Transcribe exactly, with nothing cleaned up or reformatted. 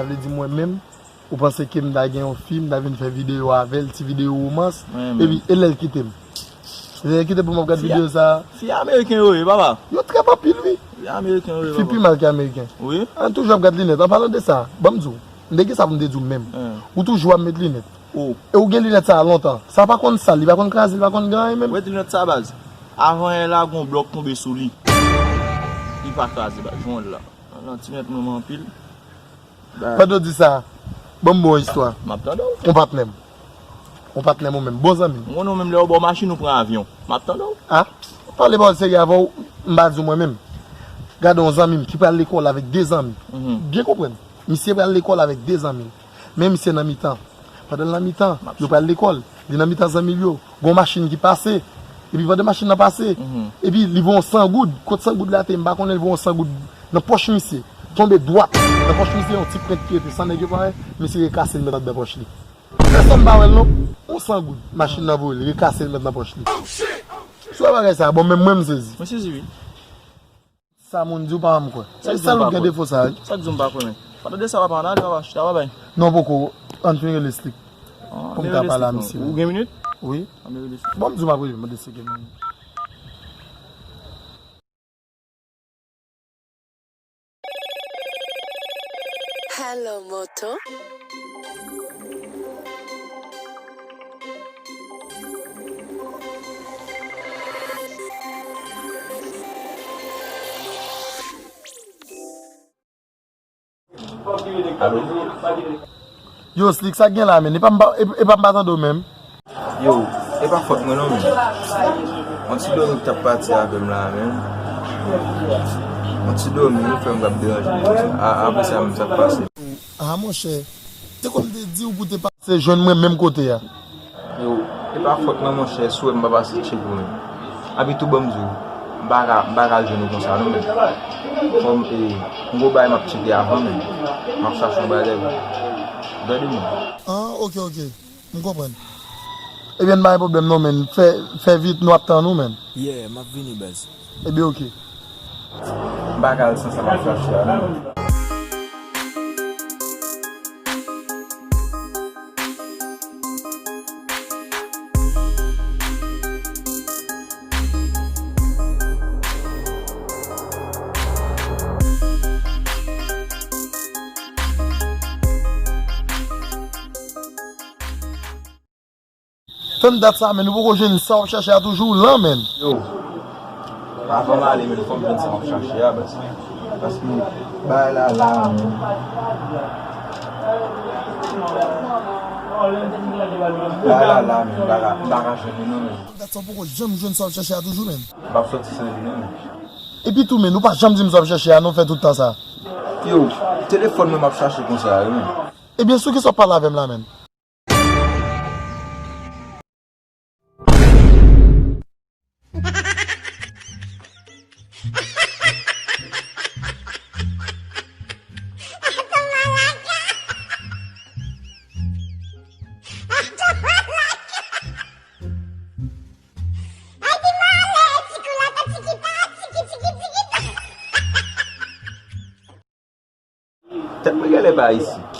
Sa vle di mwen menm, ou panse ke m ta gen yon fi, m ta vin fè videyo avè l, ti videyo womans, epi e lè l kite m? E lè l kite m pou m ap gad videyo sa a? Fi ameriken yo ye, papa. Yo trèt anpil, wi. Fi ameriken yo ye, papa. Fi pi mal ke ameriken. Wi. An toujou ap gad linèt. An palan de sa, ban m di w, m te gen sa pou m te di w menm. Ou toujou ap met linèt. E ou gen linèt sa a lontan. Sa pa konn sal, li pa konn kraze, li pa konn gen anyen menm. Ou wè linèt sa, baz? Avan yè la, gon blòk tonbe sou li. Li pa kraze, baz. Jwenn la. Nan ti mèt mwen anpil. Pandan w di sa, ban m bon istwa. M ap tande w. On patnè m. On patnè m ou menm. Bon zanmi m. M konnen w menm lè w bò machin ou pran avyon. M ap tande w. A? Pale pawòl serye avè w, m pa di w mwen menm. Gade yon zanmi m ki pral lekòl avèk de zanmi. Byen konprann. Misye pral lekòl avèk de zanmi l. Men misye nan mitan. Pandan l nan mitan, yo pral lekòl. Li nan mitan zanmi l yo. Gon machin ki pase. Epi pandan machin nan pase, epi li voye yon san goud. Kot san goud la te, m pa konnen, li voye yon san goud nan pòch misye. Tonbe dwat. Nan pòch misye, yon ti prent ki rete san nèg yo pa wè, misye rekase l met anndan pòch li. Pèsonn pa wè l non. Yon san goud. Machin nan voye l, rekase l met nan pòch li. Sou wè bagay sa, bon, menm mwen m sezi. Mwen sezi, wi. Sa moun di w pa janm kwè. Se sèl ou gen defo sa, wi. Sa k di w m pa kwè, men? Pa tande sa, papa, ann ale, papa, chita, babay. Non, poko, ann fin rele Slick. Pou m ka pale a misye. Ou gen minit? Wi. Ann rele Slick. Bon, m di w m ap rele, mande si gen minit. Hello, moto. Alo? Yo, Slick, sa k gen la, menn? Epa m pa, e, epa m pa tande w menm. Yo, e pa fòt mwen non, menn. Yon ti dòmi k t ap pati avè m la, menn. Yon ti dòmi, ou fè m ap deranje m konsa. A, apre sa, menm sa k pase. A, monchè, te konn te di w pou te pase jwenn mwen menm kote a. Yo, e pa fòt mwen, monchè, si w wè m pa pase tcheke w menm. Epi tou, ban m di w, m pa ka, m pa ka al jwenn ou konsa non, menn. Fò m, e, m gon bagay m ap tcheke avan, menn. M ap chache yon bagay. Tande mwen. An, oke, oke. M konprann. Ebyen, pa gen pwoblèm non, menn. Fè, fè vit, nou ap tann ou, menn. Yeah, m ap vini, baz. Ebyen, oke. M pa ka al san sa m ap chache a, non. Tann dat sa, menn, ou poko jwenn sa w ap chache a toujou, lan, menn. Yo, avan m ale, menn, fò m jwenn sa m ap chache a, baz. Paske bagay la la, menn. Bagay la la, menn, m pa ka, m pa ka jwenn li non, menn. Dat sa w poko janm jwenn sa w ap chache a toujou, menn. M p ap sòti san li non, menn. Epi tou, menn, ou pa janm di m sa w ap chache a non, fè tout tan sa. Yo, telefòn mwen m ap chache konsa a, wi, menn. Ebyen, sou kisa w ap pale avè m la, menn? Tèt mwen genlè pa isit.